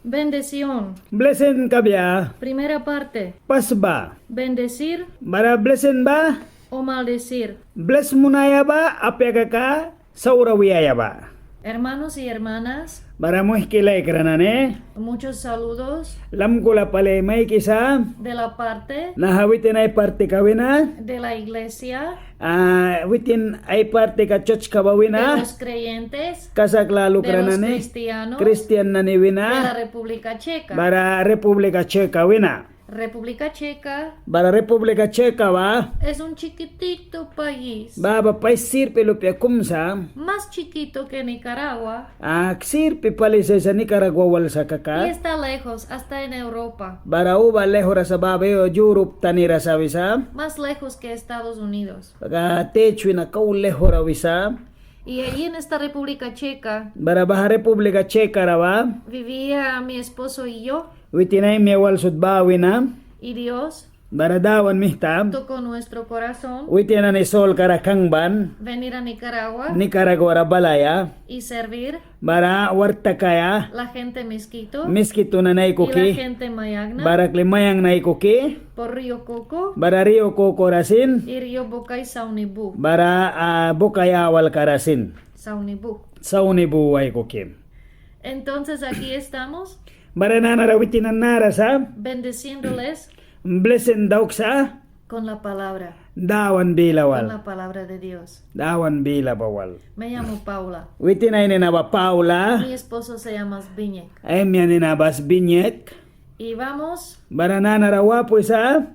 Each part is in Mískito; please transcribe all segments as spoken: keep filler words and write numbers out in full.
Bendición. Blisin kabia. Primera parte. Pas ba. Bendecir. Bara blisin ba. O maldecir. Blis munaia ba, apia kaka, saura wiaia ba. Hermanos y hermanas. Bara muihki laikra nani. Muchos saludos. Lamkula pali maikisa. De la parte. Naha witin ai partika wina. De la iglesia. Ah, witin ai partika churchka ba wina. De los creyentes. Kasak lalukra nani. De los cristianos. Kristian nani wina. De la República Checa. Bara República Checa wina. República Checa. Bara República Checa ba. Es un chiquitito país. Baha ba pais sirpi lupia kum sa. Más chiquito que Nicaragua. Ah, sirpi pali sa wisa Nicaragua wal sa kaka. Y está lejos, hasta en Europa. Bara uba laihura sa baha ba Europe tanira sa wisa. Más lejos que Estados Unidos. Kaka tech wina kau laihura wisa. Y ahí en esta República Checa. Bara baha República Checa ra ba. Vivía mi esposo y yo. Witin ai maia wal sut ba wina. Y Dios. Bara Dawan mita. Tocó nuestro corazón. Witin nani solka ra kangban. Venir a Nicaragua. Nicaragua ra balaia. Y servir. Bara wark takaia. La gente Miskito. Miskitu nani aikuki. Y la gente Mayagna. Bara kli Mayangna aikuki. Por Río Coco. Bara Río Coco ra sin. Y Río Bocay Saunibu. Bara, ah, Bocay awalka ra sin. Saunibu. Saunibu aikuki. Entonces aquí estamos. Bara nanara witin nani nara sa. Bendiciéndoles. Blisin dauksa. Con la palabra. Dawan bila wal. Con la palabra de Dios. Dawan bila ba wal. Me llamo Paula. Witin ai nina ba Paula. Mi esposo se llama Zbigniew. Ai maia nina ba Zbigniew. Y vamos. Bara nanara wapuisa.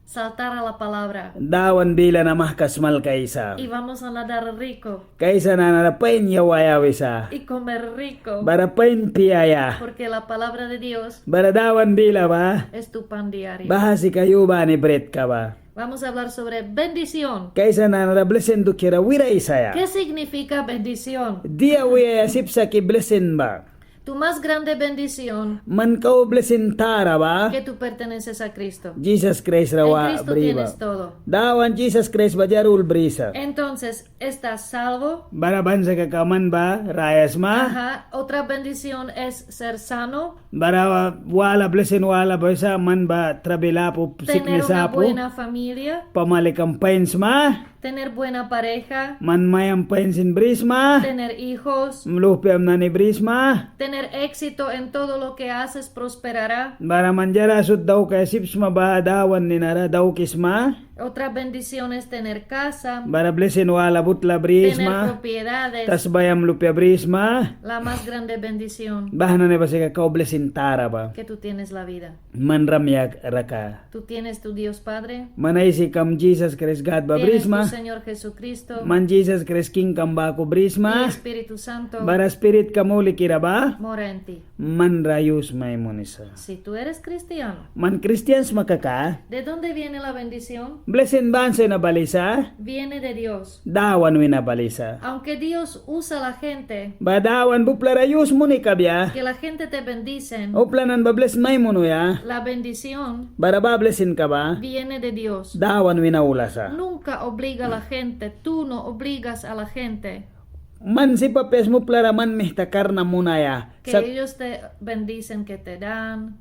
Saltar a la palabra. Dawan bila na mahka smalkaisa. Y vamos a nadar rico. Kaisa nanara pain yawaia wisa. Y comer rico. Bara pain piaia. Porque la palabra de Dios. Bara Dawan bila ba. Es tu pan diario. Baha sika yu bani britka ba. Vamos a hablar sobre bendición. Kaisa nanara blisin dukiara wira aisaia. ¿Qué significa bendición? Dia wiaia sip sa ki blisin ba. Tu más grande bendición. Man kau blisin tara ba. Que tú perteneces a Cristo. Jisas Kraist ra wabri ba. En Cristo tienes todo. Dawan Jisas Kraist ba diara ul brisa. Entonces, estás salvo. Bara ban sa kaka man ba raya sma. Ajá. Otra bendición es ser sano. Bara wala blisin wala ba wisa man ba trabil apu, siknis apu. Tener una buena familia. Pamalikam pain sma. Tener buena pareja. Man maiam pain sin brisma. Tener hijos. Luhpiam nani brisma. Tener éxito en todo lo que haces prosperará. Bara man diara sut daukaia sip sma ba Dawan ninara daukisma. Otra bendición es tener casa. Bara blisin wala ba utla brisma. Tener propiedades. Tasbaiam lupia brisma. La más grande bendición. Baha nani ba sika kau blisin tara ba. Que tú tienes la vida. Man rayakam raka. Tú tienes tu Dios Padre. Man Aisikam Jisas Kraist Gad ba brisma. Tienes tu Señor Jesucristo. Man Jisas Kraist kingkam baku brisma. Y Espíritu Santo. Bara Spiritkam Hulikira ba. Mora en ti. Man ra yus mai munisa. Si tú eres cristiano. Man kristian sma kaka. ¿De dónde viene la bendición? Blisin ba ansa wina balisa. Viene de Dios. Dawan wina balisa. Aunque Dios usa la gente. Ba Dawan ba upla ra yus muni kabia. Que la gente te bendicen. Upla nani ba blis mai munuya. La bendición. Bara ba blisinka ba. Viene de Dios. Dawan wina aula sa. Nunca obliga a la gente, tú no obligas a la gente. Man sip apia sma upla ra man mihta karna munaia. Que ellos te bendicen, que te dan.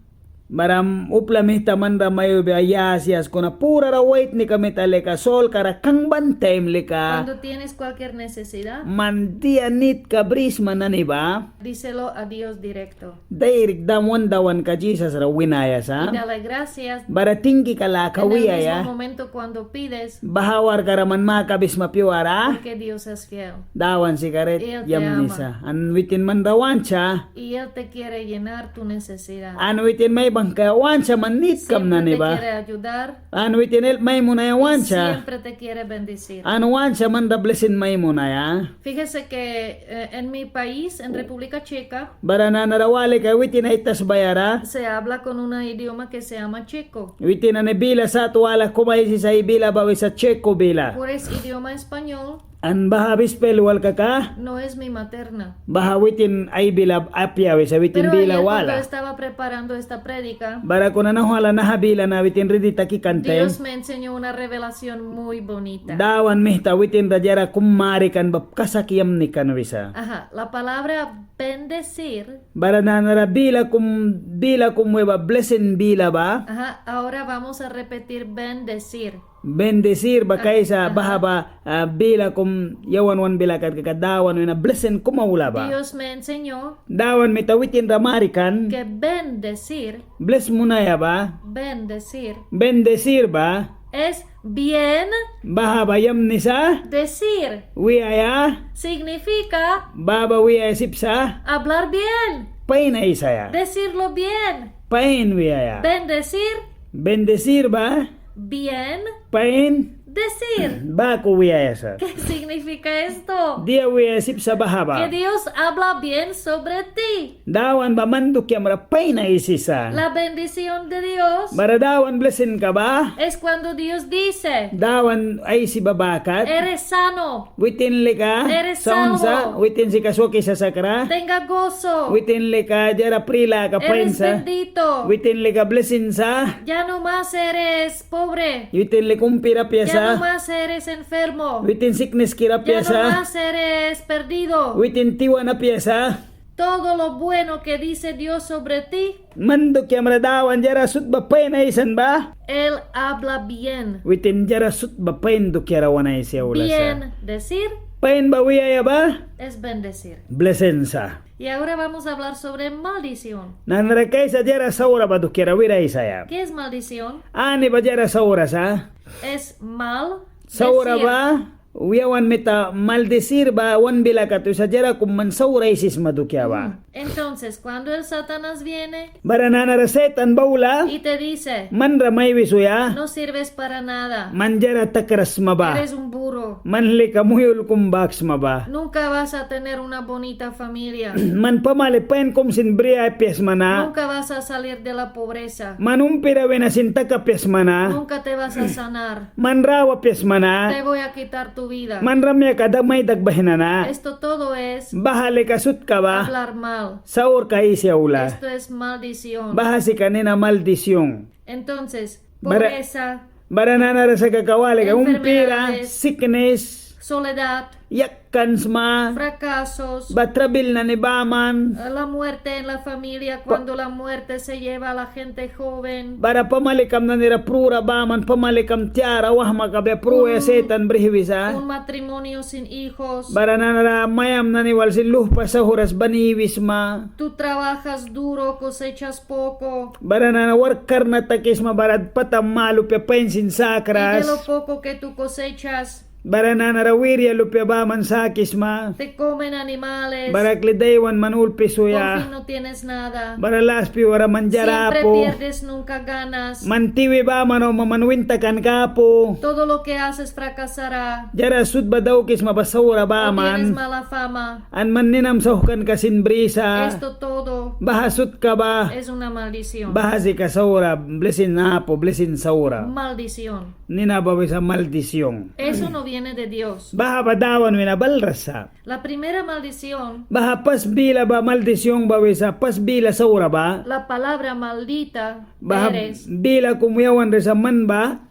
Bara upla mihta man ra mai wibia yas yas kuna purara waitnika mita lika solkara kangban taim lika. Cuando tienes cualquier necesidad. Man dia nitka brisma nani ba. Díselo a Dios directo. Dairik dam wan Dawanka Jisas ra winaia sa. Y dale gracias. Bara tingkika laka wiaia. En el mismo momento cuando pides. Baha awarkara man makabisma pyuara. Porque Dios es fiel. Dawan sika rait yamni sa. Y él te ama. An witin man ra want sa. Y él te quiere llenar tu necesidad. An witin mai bangkaia want sa man nitkam nani ba. Siempre te quiere ayudar. An witin help mai munaia want sa. Y siempre te quiere bendecir. An want sa man ra blisin mai munaia. Fíjese que, eh, en mi país, en República Checa, bara nanara wali kaia witin ai tasbaia ra. Se habla con un idioma que se llama checo. Witin nani bila sat wala kum aisisa, ai bila ba wisa checo bila. Por eso idioma español. An baha Bispel wal kaka. No es mi materna. Baha witin ai bila apia wisa, witin bila wala. Pero ayer cuando estaba preparando esta prédica, bara kuna nahwala naha bila na witin ridi taki kan taim, Dios me enseñó una revelación muy bonita. Dawan mita witin ra diara kum marikan ba kasak yamni kan wisa. Ajá, la palabra bendecir. Bara nanara bila kum, bila kum wi ba blesin bila ba. Ajá, ahora vamos a repetir bendecir. Bendecir ba kaisa, baha ba, ah, bila kum yawan wan bila kat kaka Dawan wina blesin kum aula ba. Dios me enseñó. Dawan mita witin ra marikan. Que bendecir. Bles munaia ba. Bendecir. Bendecir ba. Es bien. Baha ba yamni sa. Decir. Wiaia. Significa. Baha ba wiaia sip sa. Hablar bien. Pain aisaia. Decirlo bien. Pain wiaia. Bendecir. Bendecir ba. Bien. Pain. Decir. Baku wiaia sa. ¿Qué significa esto? Dia wiaia sip sa baha ba. Que Dios habla bien sobre ti. Dawan ba man dukiamra pain aisisa. La bendición de Dios. Bara Dawan blesinka ba. Es cuando Dios dice. Dawan aisi ba baha kat. Eres sano. Witin lika saun sa, witin sika swaki sasakra. Tenga gozo. Witin lika diara pri laka pain sa. Eres bendito. Witin lika blesin sa. Ya no más eres pobre. Witin lika umpira apia sa. Ya no más eres enfermo. Witin sikniskira apia sa. Ya no más eres perdido. Witin tiwan apia sa. Todo lo bueno que dice Dios sobre ti. Man dukiamra Dawan diara sut ba pain aisan ba. Él habla bien. Witin diara sut ba pain dukiara wan aisi aula sa. Bien decir. Pain ba wiaia ba. Es bendecir. Blesin sa. Y ahora vamos a hablar sobre maldición. Nanara kaisa diara saura ba dukiara wira aisaia. ¿Qué es maldición? Ani ba diara saura sa. Es mal decir. Saura ba yawan mita maldecir ba wan bila kat wisa diara kum man saura aisisma dukia ba. Entonces, cuando el Satanás viene. Bara nanara Setan ba aula. Y te dice. Manra mai wisa ya. No sirves para nada. Man diara takras sma ba. Eres un burro. Man lika muyul kum bak sma ba. Nunca vas a tener una bonita familia. Man pamali pain kum sin bri apia sma na. Nunca vas a salir de la pobreza. Man umpira wina sin taka apia sma na. Nunca te vas a sanar. Man rawa apia sma na. Te voy a quitar tu vida. Man ramyaka da mai dakbahi na na. Esto todo es. Baha lika sutka ba. Hablar mal. Saurka aisi aula. Esto es maldición. Baha sika nina maldición. Entonces, pobreza. Bara nanara sa kaka wal lika umpira, enfermedades, siknis, soledad, yakan sma, fracasos, ba trabil nani baman. La muerte en la familia, cuando la muerte se lleva a la gente joven. Bara pamalikam nanira prura baman, pamalikam tiara wahma kabia pruaia Setan brihwisa. Un matrimonio sin hijos. Bara nanara maiam nani wal sin luhpa sauhras ban iwisma. Tú trabajas duro, cosechas poco. Bara nana wark karna takisma bara patam ma lupia pain sin sakras. Y de lo poco que tú cosechas. Bara nanara wiria lupia baman sakisma. Te comen animales. Bara kli daiwan man ulpi suya. Por fin no tienes nada. Bara las piuara man diara apu. Siempre pierdes, nunca ganas. Man tiwi baman auma man win takanka apu. Todo lo que haces fracasará. Diara sut ba daukisma ba saura baman. O tienes mala fama. An man ninam sauhkanka sin brisa. Esto todo. Baha sutka ba. Es una maldición. Baha sika saura, blisin apu, blisin saura. Maldición. Nina ba wisa maldición. Eso no viene de Dios. Baha ba Dawan wina balras sa. La primera maldición. Baha pas bila ba maldición ba wisa, pas bila saura ba. La palabra maldita. Baha bila kum yawan ra sa man ba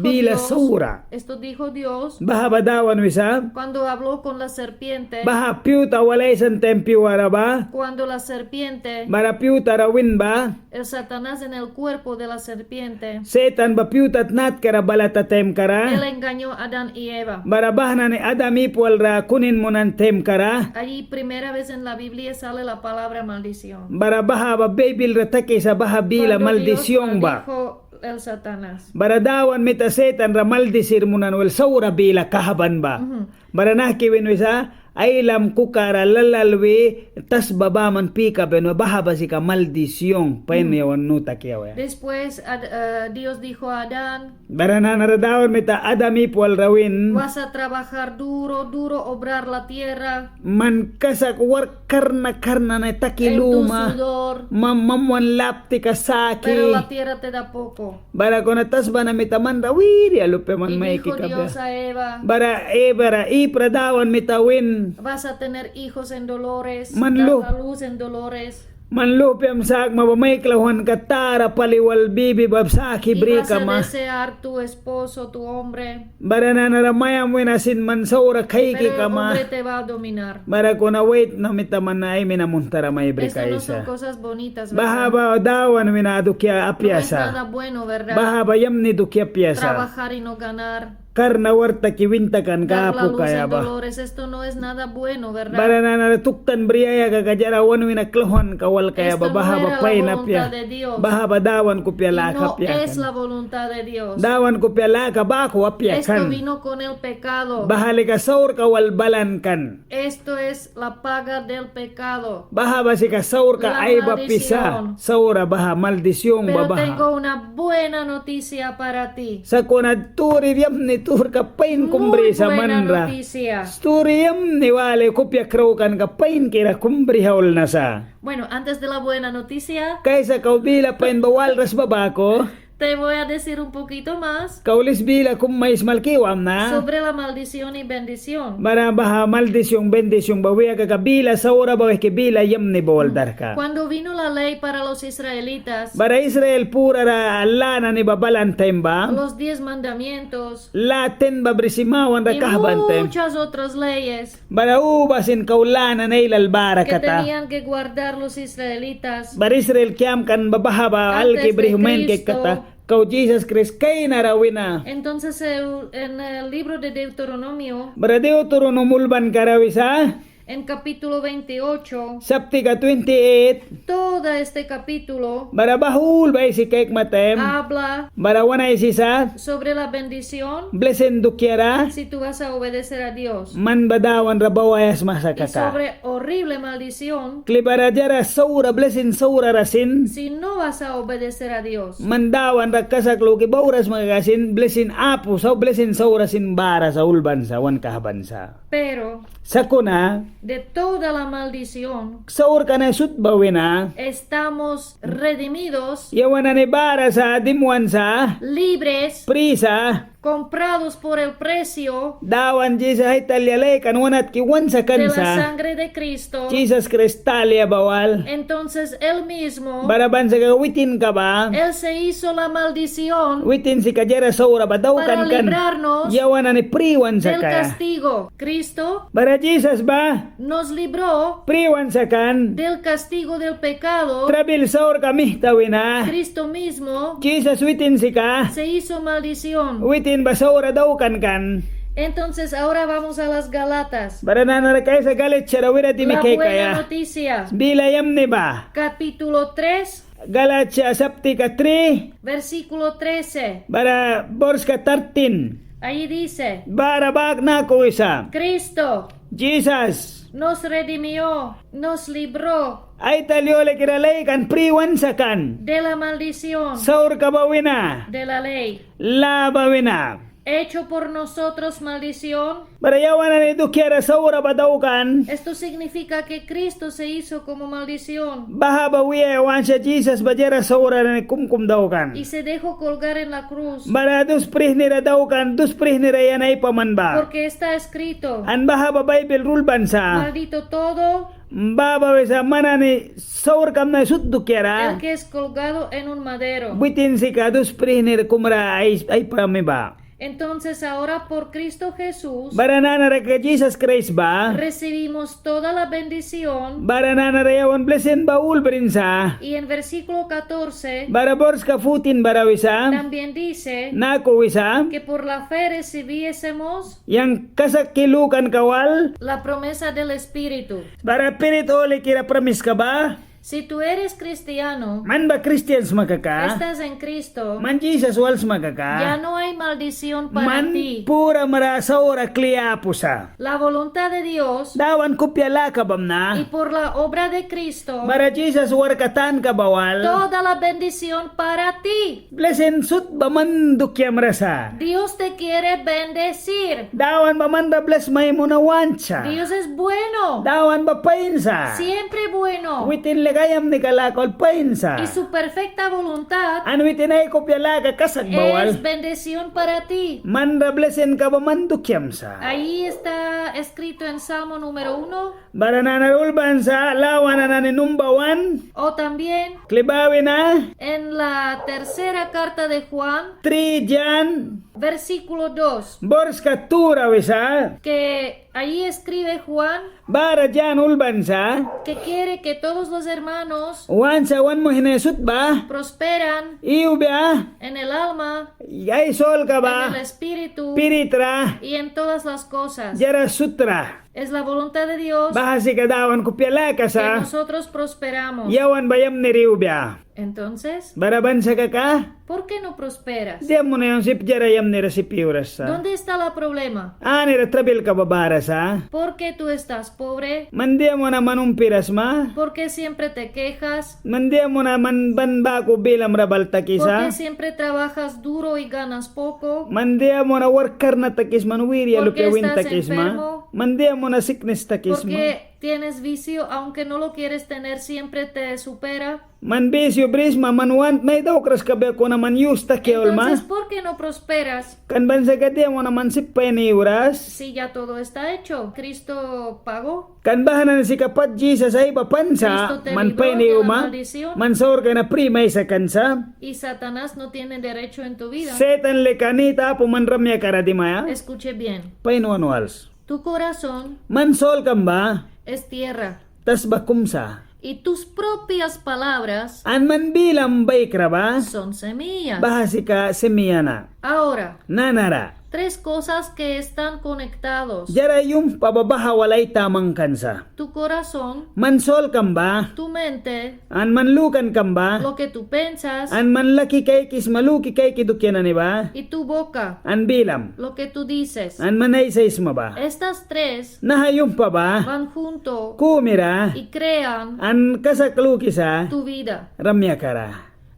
bila saura. Esto dijo Dios. Esto dijo Dios. Baha ba Dawan wisa. Cuando habló con la serpiente. Baha piuta wal aisan taim piuara ba. Cuando la serpiente. Bara piuta ra win ba. El Satanás en el cuerpo de la serpiente. Setan ba piuta tnatkara balata taimkara. Él engañó a Adán y Eva. Bara baha nani Adam Ip wal ra kunin munan taimkara. Allí primera vez en la Biblia sale la palabra maldición. Bara baha ba Baibil ra takisa baha bila maldición ba. Cuando Dios maldijo el Satanás. Bara Dawan mita Setan ra maldisir munan wel saura bila kahban ba. Ujú. Bara nahki win wisa, Ailam kukara lalalwi tasba baman pi kabia nu, baha ba sika maldición. Pain yawan nu taki auya. Después, Ad-, eh, Dios dijo a Adán, bara nanara Dawan mita Adam ip walra win: Vas a trabajar duro, duro obrar la tierra. Man kasak wark karna karna nani taki luma. En tu sudor. Mam, mam wan laptika saki. Pero la tierra te da poco. Bara kuna tasba na mita manra wiria lupia man maiki kabia. Y dijo Dios a Eva. Bara Eva ra Ip ra Dawan mita win: Vas a tener hijos en dolores, man lu- dar a luz en dolores. Man luhpiam sakma ba mai klauhwanka tara pali wal bibi ba saki bri kama. Y vas a desear tu esposo, tu hombre. Bara nanara maiam wina sin man saura kaiki kama. Pero el hombre te va a dominar. Bara kuna waitna mita man ai mina munhtara mai bri kaisa. Esto no son cosas bonitas, ¿verdad? Baha ba Dawan wina dukia apia sa. No es nada bueno, ¿verdad? Baha ba yamni dukia apia sa. Trabajar y no ganar. Karna wark taki win takanka apu kaia ba. Dar la luz en dolores, esto no es nada bueno, ¿verdad? Bara nanara tuktan briaia kaka diara wan wina klauhwanka wal kaia ba, baha ba pain apia. Esto no era la voluntad de Dios. Baha ba Dawan kupia laka apia kan. Y no es la voluntad de Dios. Dawan kupia laka baku apia kan. Esto vino con el pecado. Baha lika saurka wal balan kan. Esto es la paga del pecado. Baha ba sika saurka aibapisa. La maldición. Saura baha maldición ba baha. Pero tengo una buena noticia para ti. Sakuna sturi yamni sturka pain kum brisa manra. Muy buena noticia. Sturi yamni wali kupia kraukanka painkira kum brih aulna sa. Bueno, antes de la buena noticia. Kaisa kau bila pain ba walras ba baku. Te voy a decir un poquito más. Kau lis bila kum mai smalki wamna. Sobre la maldición y bendición. Bara baha maldición, bendición ba wia kaka bila saura ba wihki bila yamni ba wal darka. Cuando vino la ley para los israelitas. Bara Israel purara lâ nani ba balan taim ba. Los diez mandamientos. Lâ ten ba brisi mawanra kahban taim. Y muchas otras leyes. Bara uba sin kau lâ nani ailal bara kata. Que tenían que guardar los israelitas. Bara Israel kiamkan ba baha ba alki brih main kaikata. Antes de Cristo. Kau Jisas Kraist kainara wina. Entonces, el, en el libro de Deuteronomio. Bara Deuteronomio ulbankara wisa. En capítulo veintiocho. Saptika twenty-eight. Todo este capítulo. Bara baha ul ba aisi kaikma taim. Habla. Bara wan aisisa. Sobre la bendición. Blisin dukiara. Si tú vas a obedecer a Dios. Man ba Dawan ra bawaia sma sa kaka. Y sobre horrible maldición. Kli bara diara saura, blisin saurara sin. Si no vas a obedecer a Dios. Man Dawan ra kasak luki baura sma kaka sin, blisin apu sa, blisin saura sin bara sa, ulban sa, wan kahban sa. Pero. Sakuna. De toda la maldición. Saurka nani sut ba wina. Estamos redimidos. Yawan nani bara sa, dimwan sa. Libres. Pri sa. Comprados por el precio. Dawan Jisas ai talia laikan wan atki wan sakan sa. De la sangre de Cristo. Jisas Kraist talia ba wal. Entonces él mismo. Bara ban sa kaka witinka ba. Él se hizo la maldición. Witin sika diara saura ba daukan kan. Para librarnos. Yawan nani pri wan sakaia. Del castigo. Cristo. Bara Jisas ba. Nos libró. Pri wan sakan. Del castigo del pecado. Trabil saurka mihta wina. Cristo mismo. Jisas witin sika. Se hizo maldición. Witin ba saura daukan kan. Entonces ahora vamos a las Gálatas. Bara nanara kaisa Galacia ra wira dimi kaikaia. La buena noticia. Bila yamni ba. Capítulo tres. Galacia saptika tri. Versículo trece. Bara borska thirteen. Ahí dice. Bara bak naku wisa. Cristo. Jisas. Nos redimió, nos libró. Ai talia hulikira laikan pri wan sakan. De la maldición. Saurka ba wina. De la ley. Lâ ba wina. Hecho por nosotros maldición. Bara yawan nani dukiara saura ba daukan. Esto significa que Cristo se hizo como maldición. Baha ba wiaia want sa Jisas ba diara saura nani kum kum daukan. Y se dejó colgar en la cruz. Bara dus prihnira daukan, dus prihnira yan aipaman ba. Porque está escrito. An baha ba Baibil ra ulban sa. Maldito todo. Baha ba wisa man nani saurkam nani sut dukiara. El que es colgado en un madero. Witin sika dus prihnira kum ra ai, aipami ba. Entonces ahora por Cristo Jesús. Bara nanara kaka Jisas Kraist ba. Recibimos toda la bendición. Bara nanara yawan blisin ba ul brin sa. Y en versículo catorce. Bara borska fourteen bara wisa. También dice. Naku wisa. Que por la fe recibiésemos. Yang kasak ki lukanka wal. La promesa del Espíritu. Bara Spirit Hulikira pramiska ba. Si tú eres cristiano, man ba kristian sma kaka, estás en Cristo, man Jisas wal sma kaka, ya no hay maldición para ti. Man puramra saura kli apu sa. La voluntad de Dios, Dawan kupia laka bamna, y por la obra de Cristo, bara Jisas warkka tanka ba wal, toda la bendición para ti. Blesin sut ba man dukiamra sa. Dios te quiere bendecir. Dawan ba manra blis mai muna want sa. Dios es bueno. Dawan ba pain sa. Siempre bueno. Witin lika ai yamnika laka wal pain sa. Y su perfecta voluntad, an witin ai kupia laka kasak ba wal, es bendición para ti. Manra blisinka ba man dukiam sa. Ahí está escrito en Salmo número uno. Bara nanara ulban sa Lawana nani numba wan. O también, kli ba wina, en la tercera carta de Juan, tri Jan, versículo dos, borska tu ra wisa, que allí escribe Juan, bara Jan ulban sa, que quiere que todos los hermanos, want sa wan muihni sut ba, prosperan, iwbia, en el alma, ai solka ba, en el espíritu, spirit ra, y en todas las cosas, diara sut ra. Es la voluntad de Dios, baha sika Dawan kupia laka sa, que nosotros prosperamos, yawan ba yamnira iwbia. Entonces, bara ban sa kaka, ¿por qué no prosperas? Dia muna yawan sip diara yamnira sip iwras sa? ¿Dónde está la problema? Anira trabilka ba bara sa? ¿Por qué tú estás pobre? Man dia muna man umpira sma? ¿Por qué siempre te quejas? Man dia muna man ban baku bilamra bal takisa? ¿Por qué siempre trabajas duro y ganas poco? Man dia muna wark karna takisma an wiria lupia win takisma? ¿Por qué estás enfermo? Man dia muna siknis takisma? ¿Por qué tienes vicio, aunque no lo quieres tener, siempre te supera? Man bisio brisma, man want mai daukras kabia kuna man yus taki aulma. Entonces, ¿por qué no prosperas? Kan ban sa kaka dia muna man sip pain iwras? Si ya todo está hecho, Cristo pagó. Kan baha nani sika pat Jisas aibapan sa, Cristo te libró de la maldición. Man pain iwma, man saurka na pri mai sakan sa. Y Satanás no tiene derecho en tu vida. Setan lika nit apu man rayakam ra dimaia. Escuche bien. Pain wan wals. Tu corazón, man solkam ba, es tierra, tasba kum sa. Y tus propias palabras, an man bilam baikra ba, son semillas, baha sika semilla na. Ahora, nanara, tres cosas que están conectados, diara yumhpa ba baha wal ai tamangkan sa. Tu corazón, man solkam ba, tu mente, an man lukankam ba, lo que tú piensas, an man laki kaikisma luki kaiki dukia nani ba, y tu boca, an bilam, lo que tú dices, an man aisaisma ba. Estas tres, naha yumhpa ba, van junto, kumira, y crean, an kasak lukisa, tu vida, rayakam ra.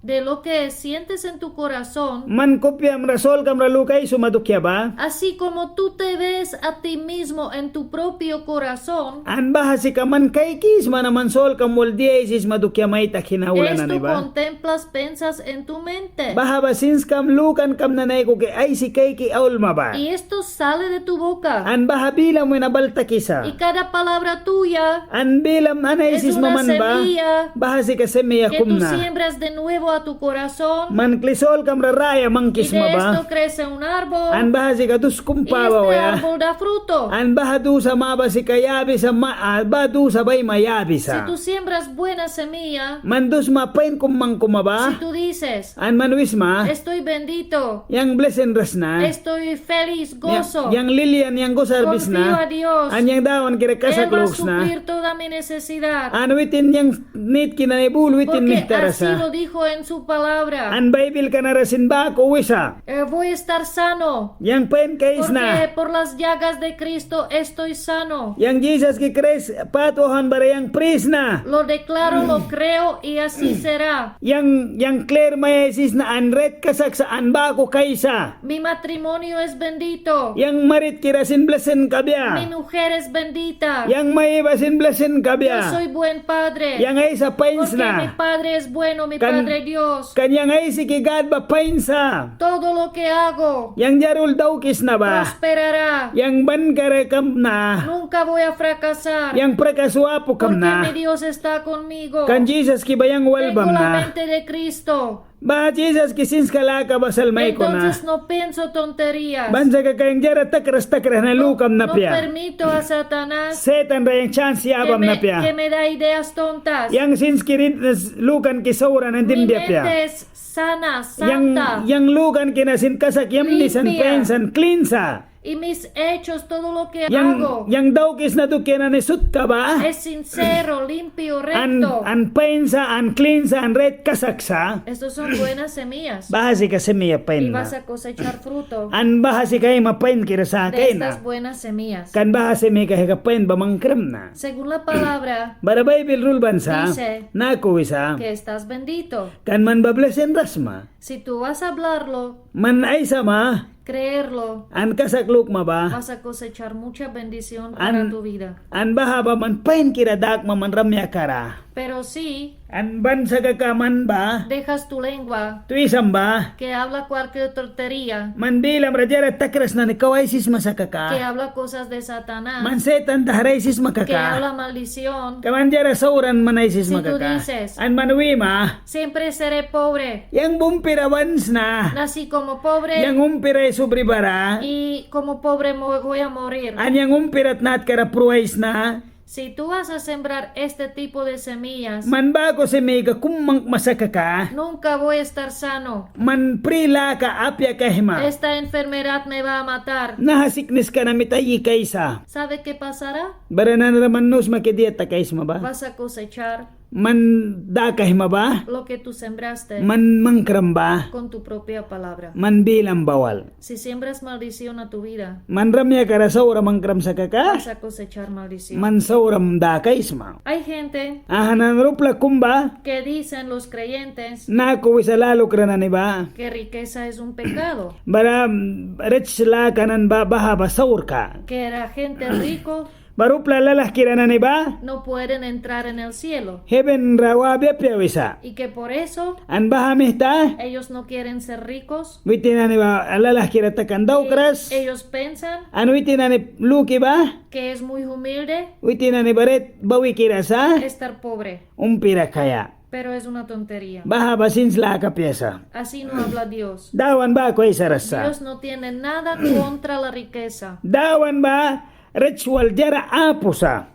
De lo que sientes en tu corazón, man kupiamra solkamra luki aisuma dukia ba. Así como tú te ves a ti mismo en tu propio corazón, an baha sika man kaikisma na man solkam wal dia aisisma dukia mai taki na aula nani ba. Esto contemplas, piensas en tu mente. Baha ba sinskam lukankam nani aikuki aisi kaiki aulma ba. Y esto sale de tu boca. An baha bilam wina bal takisa. Y cada palabra tuya, an bilam an aisisma man ba, es una semilla, baha sika semilla kum na, que tú siembras de nuevo a tu corazón. Man kli solkamra raya mangkisma ba. Y de esto crece un árbol. An baha sika dus kum pa ba waia. Y este árbol da fruto. An baha dusa ma ba sika yabisa ma, a, baha dusa ba ai ma yabisa. Si tú siembras buena semilla, man dus ma pain kum mangkuma ba. Si tú dices, an man wisma, estoy bendito, yang blisin ra sna. Estoy feliz, gozo. Yang, yang lilian, yang gusar bisna. Confío a Dios. An yang Dawankira kasak luksna. Él va a suplir toda mi necesidad. An witin yang nitki nani bul witin mihtara sa. Porque así lo dijo en su palabra. An Baibilka nara sin baku wisa. Eh, voy a estar sano. Yang pain kaisna. Porque por las llagas de Cristo estoy sano. Yang Jisaski Kraist pat wauhwan bara yang pri sna. Lo declaro, lo creo y así será. Yang, yang klir mai aisisna an rait kasak sa an baku kaisa. Mi matrimonio es bendito. Yang maritkira sin blisin kabia. Mi mujer es bendita. Yang mai ba sin blisin kabia. Yo soy buen padre. Yang aisa pain sna. Porque mi padre es bueno, mi Padre Dios. Kan yang aisiki Gad ba pain sa. Todo lo que hago, yang diara ul daukisna ba, prosperará. Yang ban kara kamna. Nunca voy a fracasar. Yang prakas apu kamna. Porque mi Dios está conmigo. Kan Jisaski ba yang wal bamna. Tengo la mente de Cristo. Baha Jisaski sinska laka ba sal maikuna. Entonces no pienso tonterías. Ban sa kaka yang diara takras takras na lukamna apia. No, no permito a Satanás, Setan ra yang sans yabamna apia. Que me, que me da ideas tontas. Yang sinski rin, lukanki saura na dimbia apia. Mi mente es sana, santa, yang, yang lukanki na sin kasak yamni sa, limpia, pain sa, klin sa. Y mis hechos, todo lo que hago, yang daukisna dukia nani sutka ba, es sincero, limpio, recto. An pain sa, an klin sa, an rait kasak sa. Estos son buenas semillas. Baha sika semilla pain na. Y vas a cosechar fruto. An baha sika aima painkira sakaia na. De estas buenas semillas. Kan baha semillaka pain ba mangkram na. Según la palabra, bara Baibil ra ulban sa, dice, naku wisa, que estás bendito. Kan man ba blesin ra sma. Si tú vas a hablarlo, man aisama, creerlo, an kasak lukma ba, vas a cosechar mucha bendición para tu vida. An baha ba man painkira dakma man rayakam ra. Pero si, an ban sa kaka man ba, dejas tu lengua, twisam ba, que habla cualquier tontería, man bilam ra diara takras nani kau aisisma sa kaka, que habla cosas de Satanás, man Setan dahra aisisma kaka, que habla maldición, kan man diara sauran man aisisma kaka. Si tú dices, an man wima, siempre seré pobre. Yang ba umpira ban sna. Nací como pobre. Yang umpira aisubi bara. Y como pobre mo-, voy a morir. An yang umpira tnatkara pruaisna. Si tú vas a sembrar este tipo de semillas, man baku semillaka kum mangkma sa kaka, nunca voy a estar sano. Man pri laka apia kaihma. Esta enfermedad me va a matar. Naha sikniska na mita ai kaisa. ¿Sabe qué pasará? Bara nanara man nu sma ki dia takaisma ba. Vas a cosechar. Man dakaisma ba. Lo que tú sembraste. Man mangkram ba. Con tu propia palabra. Man bilam ba wal. Si siembras maldición a tu vida, man rayakam ra saura mangkram sa kaka, vas a cosechar maldición. Man sauram dakaisma. Hay gente, aha, nanara upla kum ba, que dicen los creyentes, naku wisa lalukra nani ba, que riqueza es un pecado. Bara, mm, rits laka nani ba, baha ba saurka. Que la gente rico Bara upla lalahkira nani ba, no pueden entrar en el cielo. Heven ra wabia apia wisa. Y que por eso, an baha mita, ellos no quieren ser ricos. Witin nani ba lalahkira takan daukras. Eh, ellos piensan, an witin nani luki ba, que es muy humilde, witin nani ba rait bawikira sa, estar pobre. Umpira kaia. Pero es una tontería. Baha ba sins laka apia sa. Así no habla Dios. Dawan baku aisaras sa. Dios no tiene nada contra la riqueza. Dawan ba rits wal diara apu sa.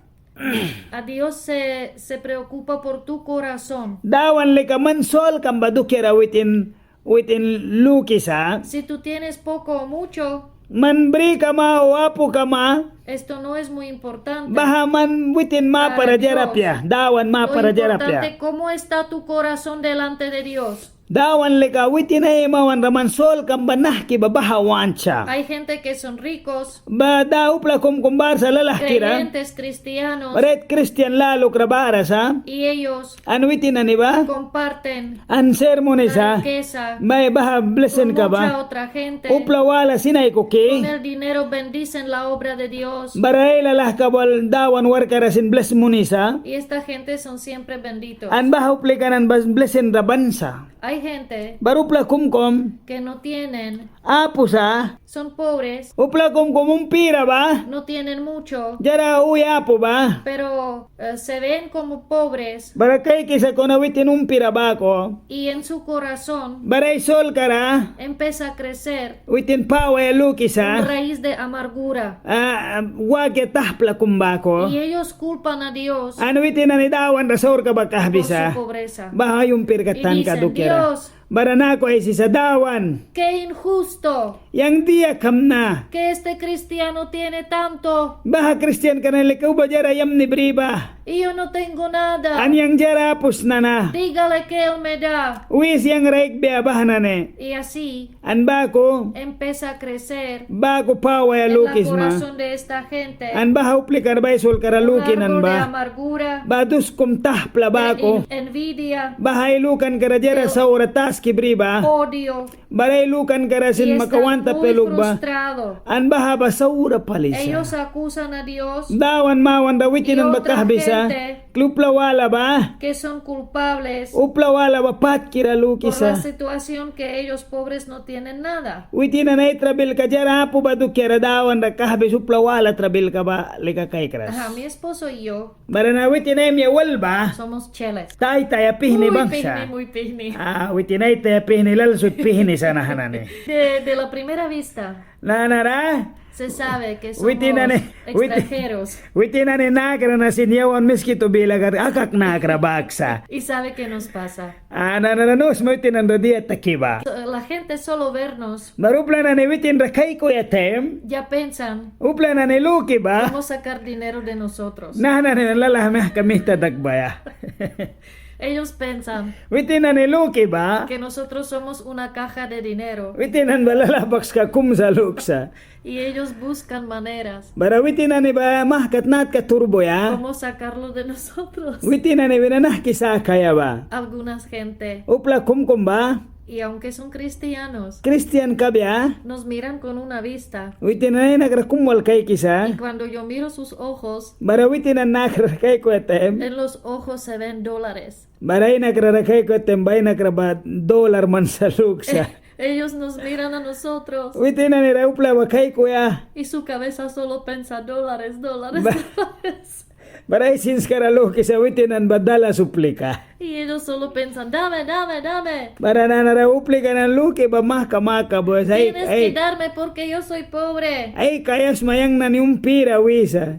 A Dios se, se preocupa por tu corazón. Dawan lika man solkam ba dukiara witin, witin lukisa. Si tú tienes poco o mucho, man bri kama o apu kama, esto no es muy importante. Baha man witin mapara diara apia. Para Dios, Dawan mapara diara apia. Lo importante, ¿cómo está tu corazón delante de Dios? Dawan lika witin ai mawanra man solkam ba nahki ba baha want sa. Hay gente que son ricos, ba da upla kum kum bara sa lalahkira, creyentes, cristianos, rait kristian lalukra bara sa. Y ellos, an witin nani ba, comparten, an ser munisa, la riqueza, mai baha blesinka ba, con mucha otra gente, upla wala sin aikuki. Con el dinero bendicen la obra de Dios. Bara ai lalahka ba wal Dawan warkka ra sin blis munisa. Y esta gente son siempre benditos. An baha uplika nani ba blisin ra ban sa. Hay gente, bara upla kum kum, que no tienen, apu sa, son pobres, upla kum kum umpira ba, no tienen mucho, diara uya apu ba, pero, eh, se ven como pobres, bara kaikisa kuna witin umpira baku. Y en su corazón, bara ai solkara, empieza a crecer, witin pawaia lukisa, un raíz de amargura. Ah, wakia tahpla kum baku. Y ellos culpan a Dios, an witin nani Dawan ra saurka ba kahbisa, por su pobreza, baha ai umpirka tanka dukiara. Y dicen, Dios, bara naku aisisa, Dawan, qué injusto, yang dia kamna, que este cristiano tiene tanto, baha kristianka nani lika uba diara yamni bri ba, y yo no tengo nada, an yang diara apu sna na. Dígale que él me da. Wis yang ra aikbia baha nani. Y así, an baku, empieza a crecer, baku pawaia lukisma, en el corazón de esta gente, an baha uplika ba ai solkara luki nani ba, un árbol de amargura, ba dus kum tahpla baku, de en-, envidia, baha ai lukanka ra diara saura taski bri ba, odio, bara ai lukanka ra sin maka want apia lukba. Y están muy frustrados. An baha ba saura pali sa. Ellos acusan a Dios, Dawan mawanra witin nani ba kahbisa. Y otra gente, kli upla wala ba, que son culpables, upla wala ba patkira lukisa, por la situación que ellos pobres no tienen nada. Witin nani ai trabilka diara apu ba dukiara Dawan ra kahbisa, upla wala trabilka ba lika kaikras. Ajá, mi esposo y yo, bara na witin ai maia wal ba, somos cheles, tai taya pihni bangsa. Muy pihni, muy pihni. Ah, witin ai taya pihni, lal sut pihni sa naha nani. De, de la primera vista. Nanara, se sabe que somos, witin nani, witin, extranjeros. Witin nani nakra na sin yawan Miskitu bila kat akak nakra bak sa. Y sabe qué nos pasa. Ah, nanara nu sma witin nani ra dia taki ba. La gente De solo vernos, bara upla nani witin ra kaikuya taim, ya piensan, upla nani luki ba, cómo sacar dinero de nosotros. Naha nani lalah mahka mihta dakbaia. Ellos piensan, witin nani luki ba, que nosotros somos una caja de dinero, witin nani ba lalah bakska kum sa luksa. Y ellos buscan maneras, bara witin nani ba mahka tnatka turbuya, cómo sacarlo de nosotros, witin nani wina nahki sakaia ba. Algunas gente, upla kum kum ba. Y aunque son cristianos, kristian kabia, nos miran con una vista, witin nani nakra kum wal kaikisa. Y cuando yo miro sus ojos, bara witin nani nakra kaikuya taim, en los ojos se ven dólares. Bara ai nakra ra kaikuya taim ba ai nakra ba dólar man sa luksa. Ellos nos miran a nosotros, witin nani ra upla ba kaikuya. Y su cabeza solo piensa dólares, dólares, ba- dólares. Bara ai sinska ra lukisa witin nani ba dalas uplika. Y ellos solo piensan, dame, dame, dame. Bara nanara uplika nani luki ba mahka mahka ba, ai, tienes que darme porque yo soy pobre. Ai kaia sma, yang nani umpira wisa.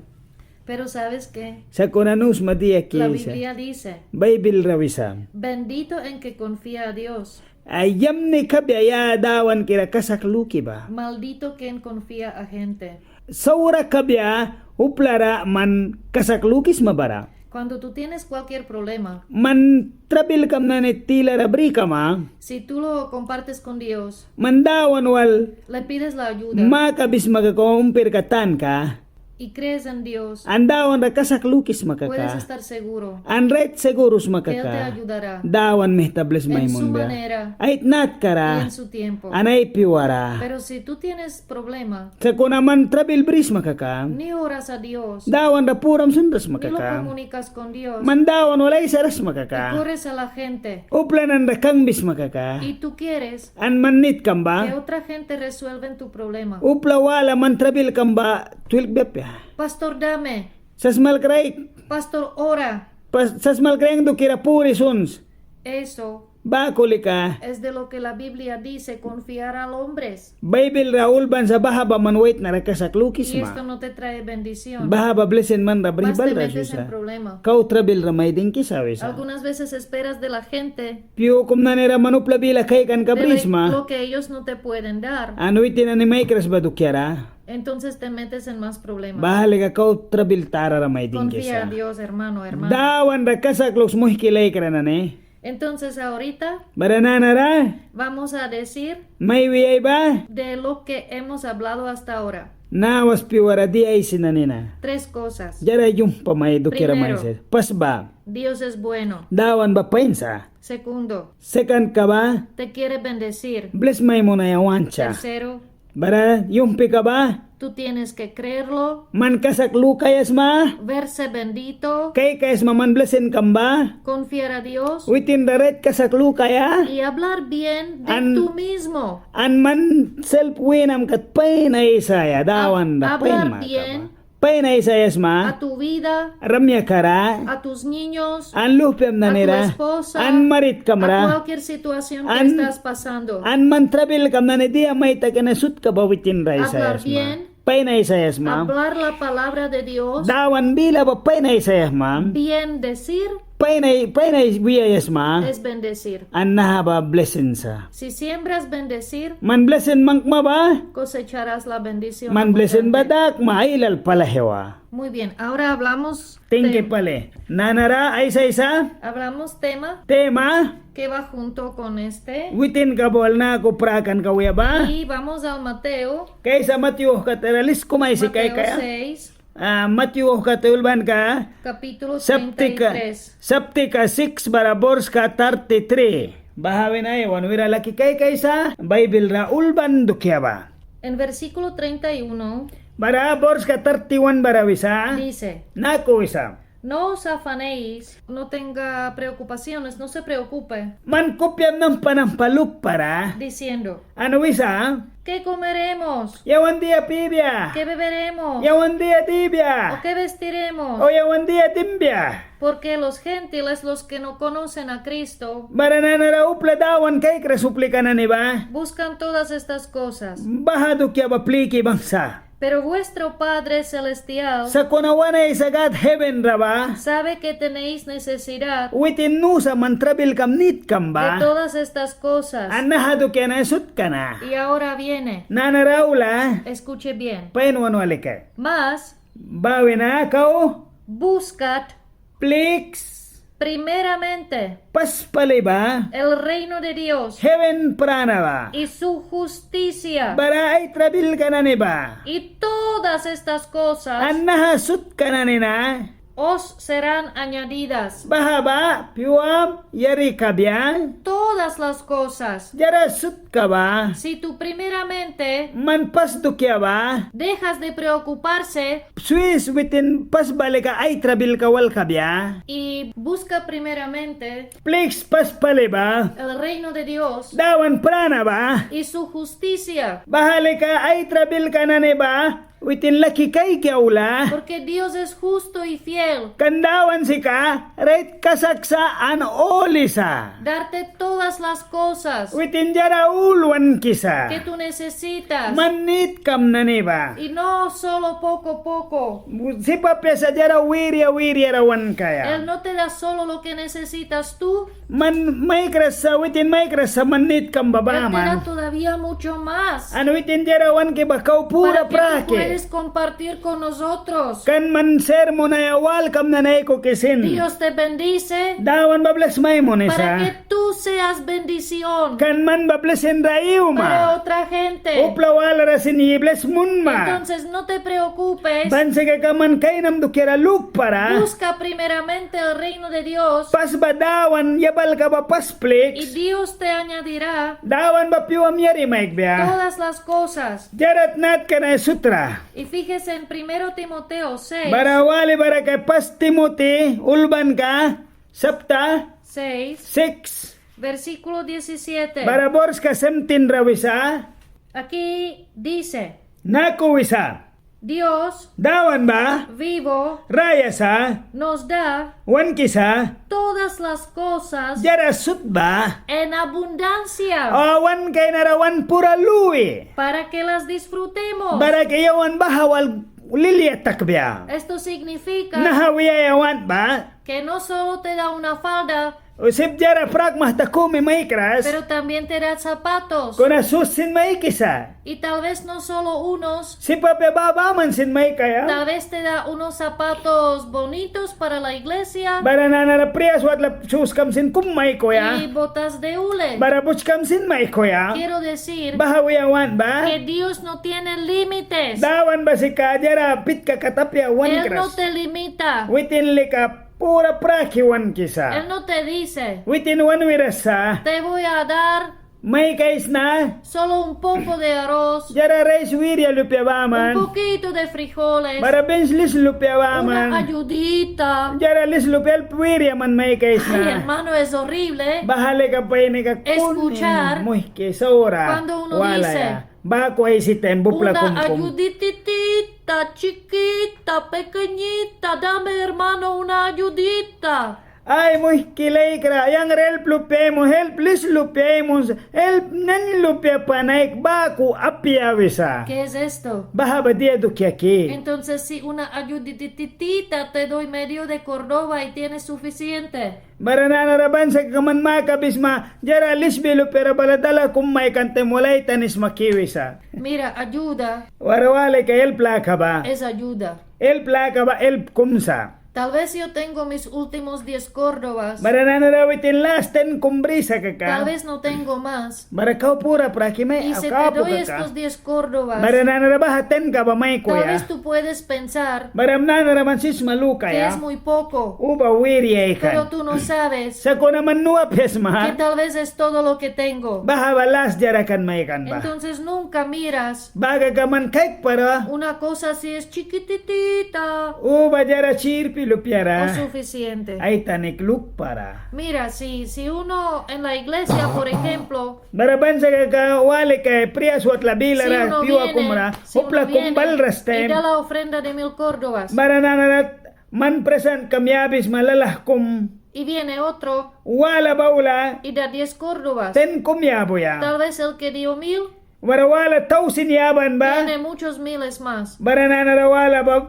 Pero ¿sabes qué? Sakuna nu sma dia kisa. La Biblia dice, Baibil ra wisa, bendito en que confía a Dios. Ai yamni kabia ya Dawanki ra kasak luki ba. Maldito quien confía a gente. Saura kabia upla ra man kasak lukisma bara. Cuando tú tienes cualquier problema, man trabilkam nani tilara bri kama, si tú lo compartes con Dios, man Dawan wal, le pides la ayuda, makabisma kaka umpirka tanka, y crees en Dios, an Dawan ra kasak lukisma kaka, puedes estar seguro, an rait seguru sma kaka, que Él te ayudará, Dawan mita blis mai munbia, en su manera, ai tnatkara, y en su tiempo, an ai pyuara. Pero si tú tienes problema, sakuna man trabil brisma kaka, ni oras a Dios, Dawan ra puram sunras sma kaka, ni lo comunicas con Dios, man Dawan wal aisaras sma kaka, y corres a la gente, upla nani ra kangbisma kaka, y tú quieres, an man nitkam ba, que otra gente resuelven tu problema, upla wala man trabilkam ba twilkbia apia. Pastor, dame. Sasmalkra ai. Pastor, ora. Pas-, sasmalkra yang dukiara puri suns. Eso, baku lika, es de lo que la Biblia dice, confiar al hombres. Baibil ra ulban sa baha ba man waitna ra kasak lukisma. Y esto no te trae bendición. Baha ba blisin man ra brih balras wisa. Más te metes en problema. Kau trabil ra mai dingkisa wisa. Algunas veces esperas de la gente, pyu kum nani ra man upla bila kaikanka brisma, de lo que ellos no te pueden dar, an witin nani maikras ba dukiara. Entonces te metes en más problemas. Baha lika kau trabil tara ra mai dingkisa. Confía a Dios, hermano, hermana. Dawan ra kasak luks, muihki laikra nani. Entonces ahorita, bara nanara, vamos a decir, mai wiaia ba, de lo que hemos hablado hasta ahora. Nawas pyuara dia aisi nani na. Tres cosas. Diara yumhpa mai dukiara mai sa. Primero, pas ba, Dios es bueno. Dawan ba pain sa. Segundo, sekandka ba, te quiere bendecir. Blis mai munaia want sa. Tercero, bara yumhpika ba, tú tienes que creerlo. Man kasak lukaia sma. Verse bendito. Kaikaia sma man blisinkam ba. Confiar a Dios. Witin ra rait kasak lukaia. Y hablar bien de tú mismo. An man selp wînam kat pain aisaia, Dawan ra pain maka ba. Pain aisaia sma. A tu vida. Rayakam ra. A tus niños. An luhpiam nani ra. A tu esposa. An maritkam ra. A cualquier situación que estás pasando. An man trabilkam nani dia mai taki na sutka ba witin ra aisaia sma. Hablar bien. Pain aisaia sma. Hablar la palabra de Dios. Dawan bila ba pain aisaia sma. Bien decir. Pain ai, pain ai wiaia sma. Es bendecir. An naha ba blisin sa. Si siembras bendecir, man blisin mangkma ba, cosecharás la bendición abundante. Man blisin ba dakma ailal pali aihwa. Muy bien, ahora hablamos. Tingki pali. Nanara aisaisa. Hablamos tema. Tema. Que va junto con este. Witinka ba wal naku prakanka wia ba. Y vamos al Mateo. Kaisa Matyu wauhkataya ra lis kum aisi kaikaia. Mateo seis. Ah, Matyu wauhkataya ulbanka. Capítulo treinta y tres. Saptika, saptika siks bara borska thirty-three. Baha wina aiwan wira laki kaikaisa Baibil ra ulban dukia ba. En versículo treinta y uno. Bara borska thirty-one bara wisa. Dice. Naku wisa. No os afanéis, no tenga preocupaciones, no se preocupe. Man kupia nampa nampa lukpara. Diciendo. An wisa. ¿Qué comeremos? Yawan dia pibia? ¿Qué beberemos? Yawan dia dibia? ¿O qué vestiremos? O yawan dia dimbia? Porque los gentiles, los que no conocen a Cristo, bara nanara upla Dawan kaikras uplika nani ba, buscan todas estas cosas. Baha dukia ba pliki banghwisa. Pero vuestro Padre celestial, sakuna wan Aisa Gad heven ra ba, sabe que tenéis necesidad, witin nusa man trabilkam nitkam ba, de todas estas cosas. An naha dukia nani sutka na. Y ahora viene. Nanara aula. Escuche bien. Pain wan wali kaia. Mas, ba wina kau, buscad, pliks, primeramente, pas pali ba, el reino de Dios, heven prana ba, y su justicia, bara ai trabilka nani ba, y todas estas cosas, an naha sutka nani na, os serán añadidas. Baha ba pyuam yari kabia. Todas las cosas. Diara sutka ba. Si tú primeramente, man pas dukia ba, dejas de preocuparse, swis witin pas ba lika ai trabilka wal kabia. Y busca primeramente, pliks pas pali ba, el reino de Dios, Dawan prana ba, y su justicia, baha lika ai trabilka nani ba, witin laki kaiki aula. Porque Dios es justo y fiel. Kan Dawan sika rait kasak sa an holi sa. Darte todas las cosas. Witin diara ul wankisa. Que tú necesitas. Man nitkam nani ba. Y no solo poco poco. Sip apia sa diara wiria wiria ra wankaia. Él no te da solo lo que necesitas tú. Man maikras sa, witin maikras sa man nitkam ba baman. Él te da todavía mucho más. An witin diara wanki ba kau pura praki. Para que tú puedes compartir con nosotros. Kan man sermon aia walkam nani aikuki sin. Dios te bendice. Dawan ba blis mai munisa. Para que tú seas bendición. Kan man ba blisin ra iwma. Para otra gente. Upla walara sin blis munma. Entonces no te preocupes. Ban sa kaka man kainam dukiara lukpara. Busca primeramente el reino de Dios. Pas ba Dawan yabalka ba pas pliks. Y Dios te añadirá. Dawan ba pyuam yari maikbia. Todas las cosas. Diara natka nani sut ra. Y fíjese en primero Timoteo seis. Bara wali bara kaia pas Timoti ulbanka sapta. Seis. Siks. Versículo diecisiete. Bara borska sebentin ra wisa. Aquí dice. Naku wisa. Dios. Dawan ba. Vivo. Raya sa. Nos da. Wankisa. Todas las cosas. Diara sut ba. En abundancia. Wan kainara wan pura lui. Para que las disfrutemos. Bara kli yawan baha wal lilia takbia. Esto significa. Naha wiaia want ba. Que no solo te da una falda. Sip diara prak mahta kumi maikras. Pero también te da zapatos. Kuna sus sin maikisa. Y tal vez no solo unos. Sip apia ba baman sin maikaia. Tal vez te da unos zapatos bonitos para la iglesia. Bara nanara prias watla suskam sin kum maikuya. Y botas de hule. Bara butskam sin maikuya. Quiero decir. Baha wiaia want ba. Que Dios no tiene límites. Dawan ba sika diara pitka kat apia wankras. Él no te limita. Witin lika pura praki wankisa. Él no te dice. Witin wan wiras sa. Te voy a dar. Maikaisna. Solo un poco de arroz. Diara rais wiria lupia baman. Un poquito de frijoles. Bara bins lis lupia baman. Una ayudita. Diara lis lupia help wiria man maikaisna. Ay, hermano, es horrible, ¿eh? Baha lika painika kunin. Escuchar. Muihki saura. Cuando uno dice. Walaia. Baku aisi taim ba upla kumkum. Una ayudititita chiquita, pequeñita, dame, hermano, una ayudita. Ai muihki laikra, yang ra help lupia aimun, help lis lupia aimun, help nani lupia pan aik baku apia wisa. ¿Qué es esto? Baha ba dia dukia ki. Entonces, si una ayudititita te doy medio de Córdoba y tienes suficiente. Bara nanara ban sa kaka man makabisma, diara lisbi lupia ra bala dala kum maikan taim wal ai tanisma ki wisa. Mira, ayuda. Bara walaia help laka ba. Es ayuda. Help laka ba help kum sa. Tal vez yo tengo mis últimos diez córdobas. Bara nanara witin las ten kum brisa kaka. Tal vez no tengo más. Bara kau pura praki mai. Y si te doy estos diez córdobas, bara nanara baha tenka ba maikuya. Tal vez tú puedes pensar. Bara nanara man sip sma lukaia. Que es muy poco. Uba wiria aikan. Pero tú no sabes. Sakuna man nu apia sma. Que tal vez es todo lo que tengo. Baha ba las diara kan maikan ba. Entonces nunca miras. Baha kaka man kaikpara. Una cosa así es chiquititita. Uba diara sirpi lupiara. O suficiente. Aitani klukpara. Mira, si, si uno en la iglesia, por ejemplo, bara ban sa kaka wali kaia prias watla bilara, si uno piua viene, kumra, si uno upla kum viene balras taim, y da la ofrenda de mil córdobas. Bara nanara man prisantkam yabisma lalah kum. Y viene otro. Wala ba aula. Y da diez córdobas. Ten kum yabuya. Tal vez el que dio mil. Bara wala tausin yaban ba. Tiene muchos miles más. Bara nanara wala ba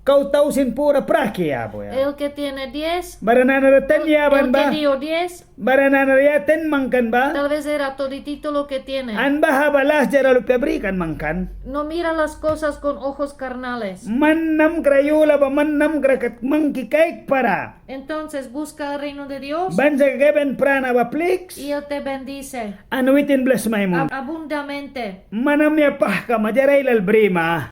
kau tausin pura praki yabuya. El que tiene diez. Bara nanara ten yaban ba. El que dio diez. Bara nanara ya ten mangkan ba. Tal vez era toditito lo que tiene. An baha ba las diara lupia brikan mangkan. No mira las cosas con ojos carnales. Man namkra yula ba, man namkra kat mangki kaikpara. Entonces busca el reino de Dios. Ban sa kaka heben prana ba pliks. Y él te bendice. An witin blis mai mun. Ab-, abundamente. Man amya pahkama diara ailal brima.